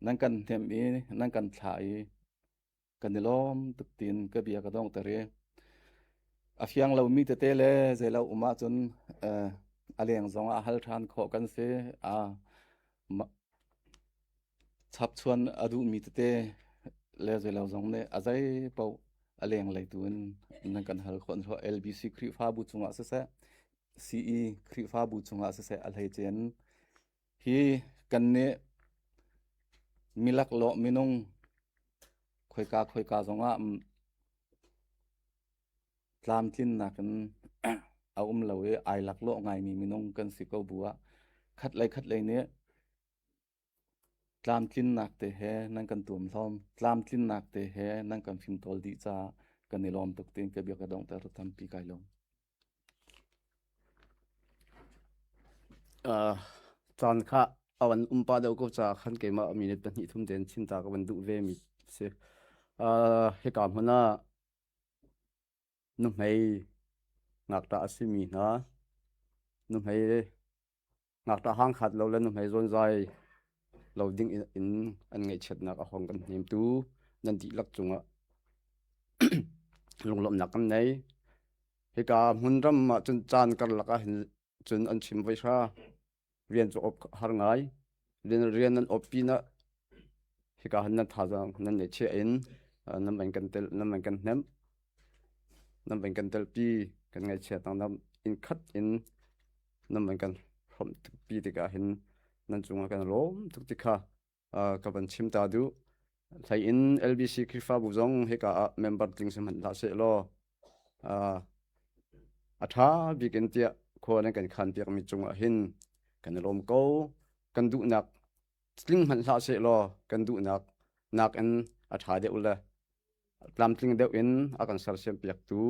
[SPEAKER 3] nan kan hnemh i nan kan thlah i kan i lawm tuk tiin ka bia ka donghter i a fiang lomi tete le zeilo um ahcun a leng zong ah hal ṭhan khawh kan si. Chapchuan a duhmi tete le zeilo zong nih a zei paoh a lenglei tu in nan kan hal khawh. LBC Khrihfabu cungah siseh, CE Khrihfabu cungah siseh a hleice in Hi kannih milaklawh minung khoika khoika zongah tlamtlinnak in a um lo i ai laklawh ngaimi minung kan si ko bu ah khatlei khatlei nih tlamtlinnak te he nan kan tuamhlawm, tlamtlinnak te he nan kan fimtawl dih caah kan i lawm tuk tiin ka bia ka donghter tampi kai lawm.
[SPEAKER 2] Caan kha a van um pah deuh ko caah khan keimah minute pahnih thum tein chim ta ka van duh ve mi si. Hika hmun ah nuhmei ngakṭah a simi hna, nuhmei ngakṭah hangkhat lo le nuhmei zawnzai lo ding in an ngaihchiatnak a hong kan hnemtu nan dihlak cungah lunglawmhnak kan nei. Hika hmunram ah cun caan karlak ah hin cun an chim voi hra. Rian cu op har ngai. Rian nan op pinah hika han nan thazaang nan neihchiah in. Nan van kan tel nan van kan hnemh nan van kan telpi kan ngaihchiat nak inn khat in nan van kan hrawmh pi tikah hin nan cungah kan lawm tuk ti kha ka van chim ta duh. Hlei in LBC Khrihfabu zong hika ah member tling si hmanh hlah seh law a ṭha bik in tiah khua nan kan khan piakmi cungah hin kan i lawm ko. Kan duhnak tling hmanh hlah seh law kan duhnak nakin a ṭha deuh le tlamtling deuh in a kan sersiam piaktu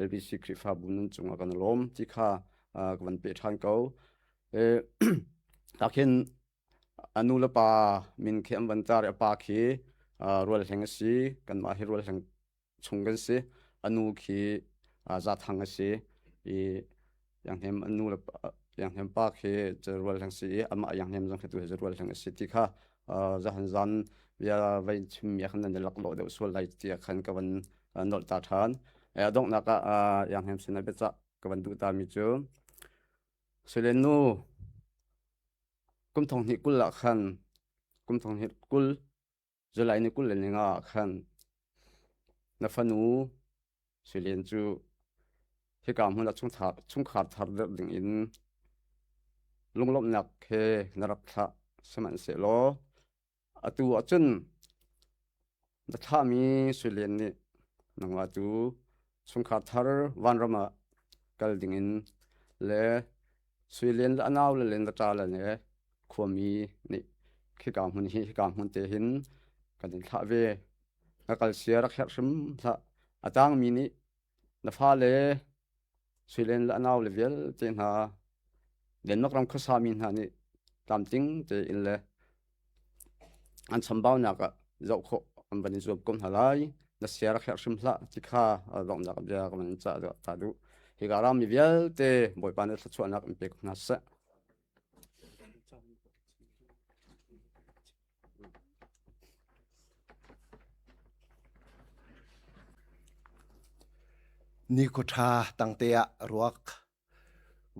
[SPEAKER 2] LBC Khrihfabu nan cungah kan i lawm ti kha ka van peh ṭhan ko. Takhin A nu le pa min khi an van tar i a pa khi Rual Hleng a si. Kanmah hi Rual Hleng chung kan si. A nu khi Zathang a si. I Ianghnem a nu le Ianghnem pa khi Rual Hleng si i amah Ianghnem zong khi tu hi Rual Hleng a si ti kha zahan zan bia vai chimmi ah khan nan i laklawh deuh sual lai tiah khan ka van nolh ta ṭhan. A donghnak ah Ianghnem sinah biacah ka van duh tami cu Suilen nu Kum thong hnih 20 ah khan kum thong hnih 20 July ni 25 ah khan na fanu Suilian cu hika hmun ah chungkhar thar dirh ding in lunglawmhnak he na rak thlah. Sihmanhsehlaw Atu ahcun na thlahmi Suilian nih nangmah cu chungkhar thar vanram ah kal dingin le Suilian le a naule le na ṭale le khuami nih khika hmun hi hika hmun te hin kan in thlah ve. Na kal sia rak herh hrim hlah. A tangmi nih Na fale Suilen le a naule vialte hna Denmark ram khuasami hna nih tlamtling tein le an chambaunak ah zoh khawh an van i zuam ko hna lai. Na sia rak herh hrim hlah ti kha donghnak bia ka van in cah ta duh. Hika rammi vialte Bawipa nih thluachuahnak in pe ko hna seh.
[SPEAKER 4] Nikhua ṭha tangte ah ruak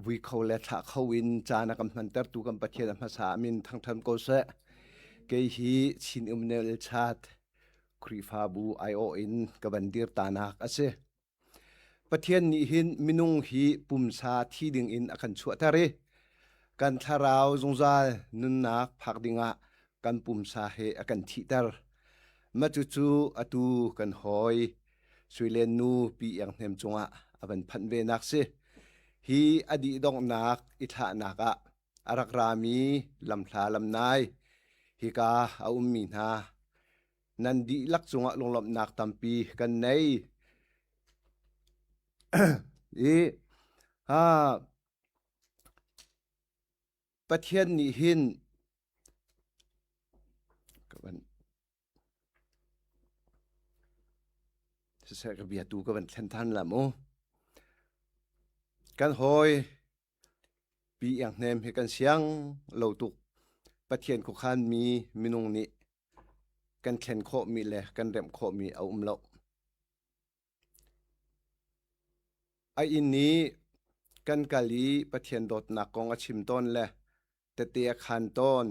[SPEAKER 4] vui kho le thlah kho in caan a kan hmantertu kan Pathian a hmasa a min thangṭhat ko seh. Kei hi Chin Umnel Chat Khrihfabu aiawh in ka van dir tanak a si. Pathian nih hin minung hi pumsa thi dingin a kan chuahter i kan thlarau zungzal nunnak phak dingah kan pumsa he a kan thihter. Mah cucu atu kan hawi Suilen nu Pi Iang Hnem cungah a van phanh ve nak si. Hi a dih donghnak i thlahnak ah a rak rami lamhla lamnai hika a ummi hna Nan dihlak cungah lunglawmhnak tampi kan nei. I ah, Pathian nih hin ka van siseh ka bia tu ka van thlen than la mu. Kan hawi Pi Iang Hnem hi kan siang lo tuk. Pathian khuakhan mi minung nih kan thlen khawhmi le kan remh khawhmi a um lo. A inn i kan kal i Pathian dawtnak kong a chim tawn le tete a khan tawn.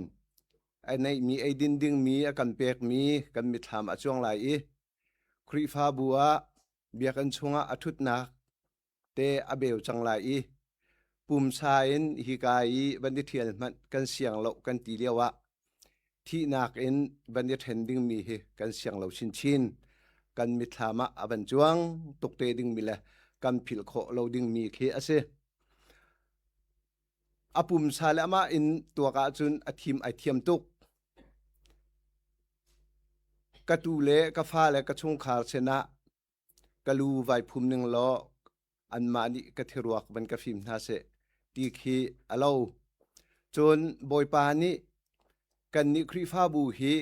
[SPEAKER 4] A neihmi eidin dingmi a kan pekmi kan mitthlam a cuang lai i Khrihfabu ah biakinn chungah a ṭhutnak te a beu cang lai i pumsa in hika i van i ṭhial hmanh kan siang lo kan ti lio ah thihnak in van i ṭhen dingmi hi kan siang lo chinchin. Kan mitthlam ah a van cuang tuk te dingmi le kan philh khawh lo dingmi khi a si. A pumsa le amah in tuak ahcun a thim ai thiam tuk. Ka tu le ka fa le ka chungkhar sinah Ka lu vai phum ning law anmah nih ka thiruak van ka fim hna seh ti khi a lo. Cun Bawipa nih kannih Khrihfabu hi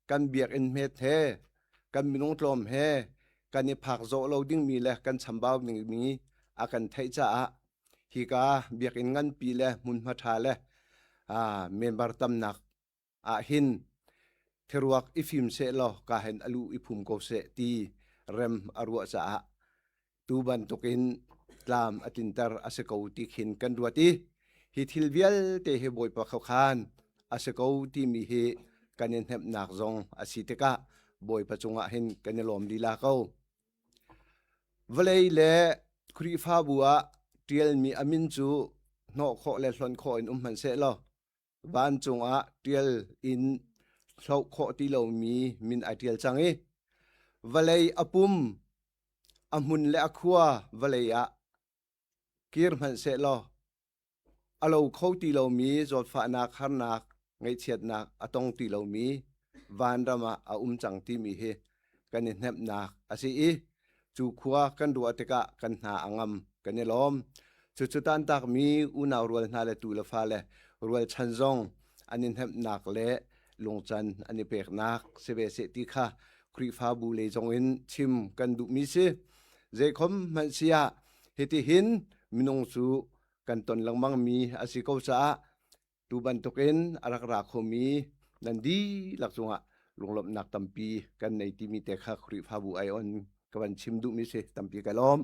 [SPEAKER 4] kan biakinn hmet he kan minung tlawm he kan i phak zawh lo dingmi le kan chambau dingmi a kan theih caah hika biakinn nganpi le hmunhma ṭha le member tamnak ah hin thiruak i fim seh law ka hen a lu i phum ko seh ti rem a ruah caah tu bantukin tlam a tlinter a si ko ti khin kan ruat i hi thil vialte hi Bawipa khaukhan a si ko timi hi kan i hnemhnak zong a si tikah. Bawipa cungah hin kan i lawm lila ko. Vawlei le Khrihfabu ah ṭialmi a min cu hnawh khawh le hlonh khawh in um hmanhsehlaw vancung ah ṭial in hloh khawh ti lomi min ai ṭial cang i vawlei a pum a hmun le a khua vawlei ah kir hmanhsehlaw a lo kho ti lomi zawtfahnak harnak ngaihchiatnak a tong ti lomi vanram ah a um cang timi hi kan i hnemhnak a si i cu khua kan ruah tikah kan hna a ngam kan i lawm. Cucu tantakmi unau rual hna le tu le fale rualchan zong an i hnemhnak le lungcan an i peknak si ve seh ti kha Khrihfabu lei zong in chim kan duhmi si. Zeikhom hmanh si ah hitihin minung cu kan ton lengmangmi a si ko caah tu bantukin a rak ra khomi nan dihlak cungah lunglawmhnak tampi kan nei timi te kha Khrihfabu ai on ka van chim duhmi si tampi ka lawm.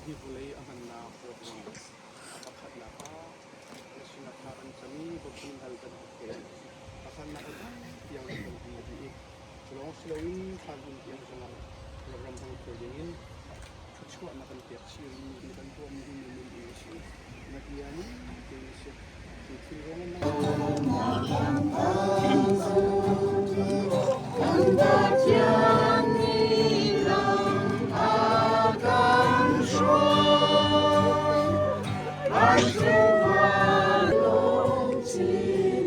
[SPEAKER 5] Hi vawlei a hmannak ruang a pakhatnak ah na sinah thla kan cam i bawmh hal bantuk tein pakhatnak in tiang kan kan ti dih i cu lawng si loin thlan hmun tiang zongah ram hmang kho dingin thluachuahnak kan pek chih rihmi hi kan tuahmi hi na min in a si na bia ning tein a si cu thil ruangin
[SPEAKER 6] Pathian nih lam a kan hruai, kan chungkhar lungthin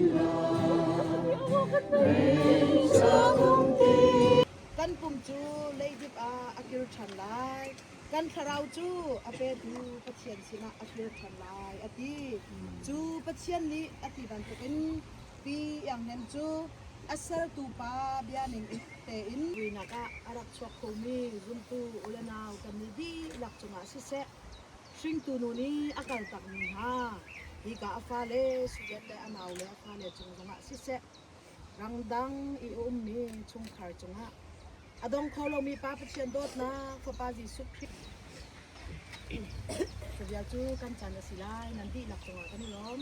[SPEAKER 7] Kan pum cu leidip ah a kir ṭhan lai, kan thlarau cu a petu Pathian sinah a kir ṭhan lai, a ti. Cu Pathian nih a ti bantukin Pi Iang Hnem cu a sertu pa bia ning tein vuinak ah a rak chuak khomi zumtu u le nau kan nih dihlak cungah siseh, hringtu nu nih a kaltakmi hna hika a fale Suviet le a nau le a fale cung zongah siseh, rangdang i a ummi chungkhar cungah a dong kho lomi Pa Pathian dawtnak Fapa Jesuh Khrih cu vial cu kan chan a si lai nan dihlak cungah kan i lawm.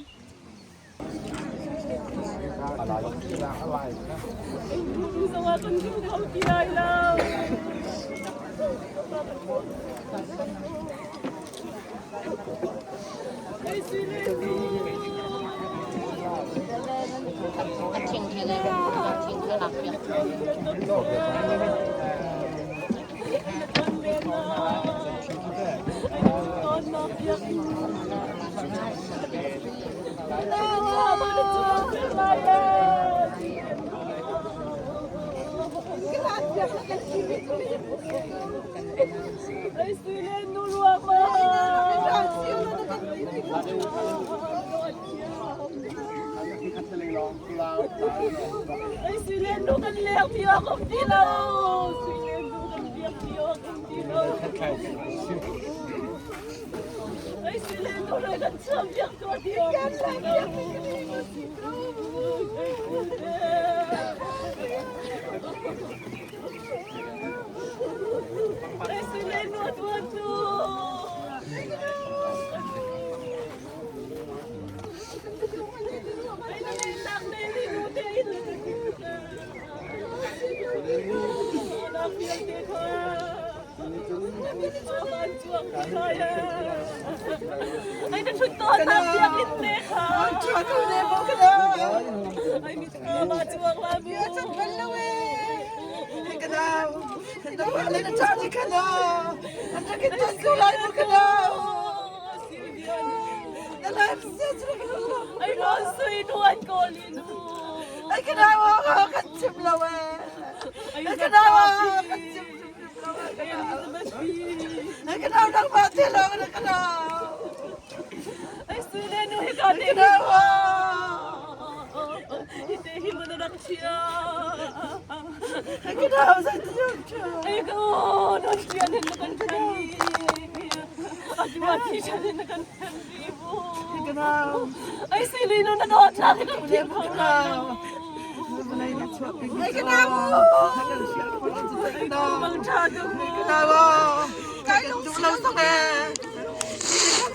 [SPEAKER 1] Zongah kan hmu kho ti lai lo.
[SPEAKER 6] Ai ka nau. Mang tha tuk mu. Ka nau. Kai lung si lo tuk e.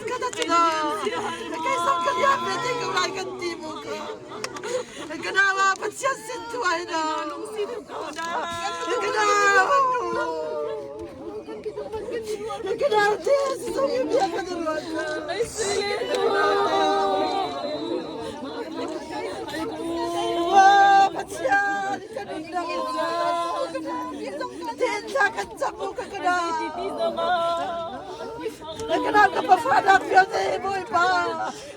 [SPEAKER 6] Ka ta chu na. Kai song ka liam ve te ko lai kan ti mu ka. Ka nau Pathian sin tu ai na. Lung si tuk ko na. Ka nau. Ka nau te song yu bia ka ruat. Ai si le tu. Pathian kan nunnak Ten thla kan cam u ka kana. Ka kana ka pafa nak vialte Bawipa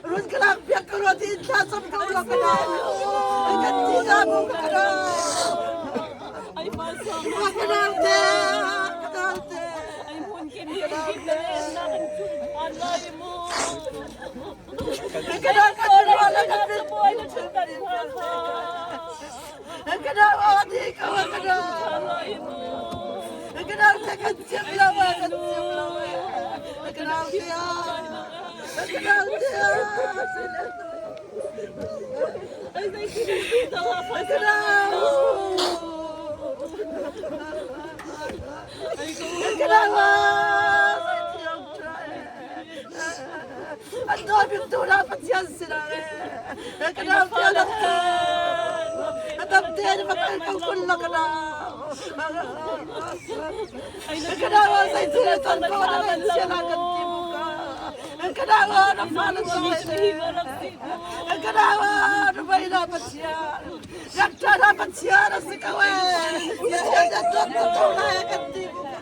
[SPEAKER 6] run ka lak piak ka ruat in thla cam ko la kana. Kan ti na mu ka kana. Ka kana te ka kana te. An dawt tu na Pathian sinah le ka dam te dam te a dam te ni makal ko kun la ka dam ka dam sai tu le ton ko na kan sia la kan ti mu ka ka dam na fa na so ka dam na bai na Pathian rak ta na Pathian na si ka we Pathian da ton to la kan ti mu ka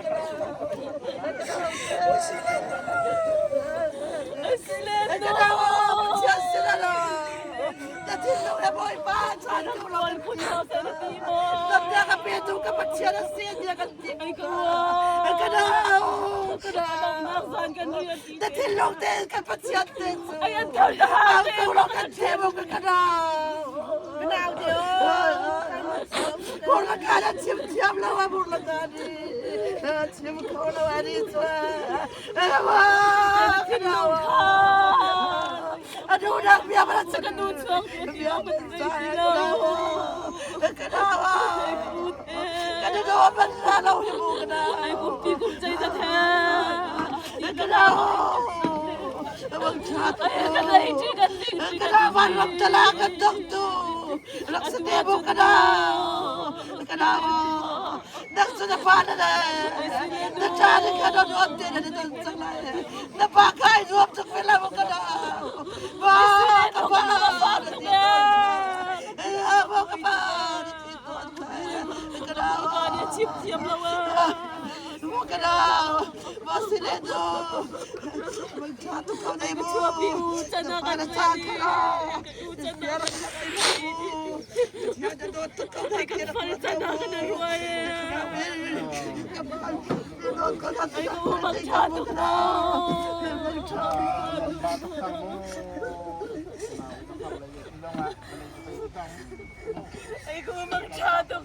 [SPEAKER 6] Na thinlung te kan Pathian te cu ko lo kan the mo ka nau nau dio Burla ka na chim thiam lo a burla ka ni chim kho lo a ni chu a du nak bia ba cha ka nu chuang bia ba cha ka na ka na do ban la lo hi mu ka na ai kum ti kum chai za the ka na bang cha ka dai chi kan ding chi ka na van ram tala kan dong tu rak sa te bu ka na ka na Nang cu na pa na le na ṭa na kha na nuam te na don cang lai na pa kha ai nuam tuk ve la ka na ba ka pa na ti ba ka pa na ti ka na
[SPEAKER 1] pa ni chim thiam lo
[SPEAKER 6] mo ka na ba si le do mang tha tu ko nei mo
[SPEAKER 1] chua pi u chana
[SPEAKER 6] ka na cha ka
[SPEAKER 1] u chana Ai ko mang tha tuk.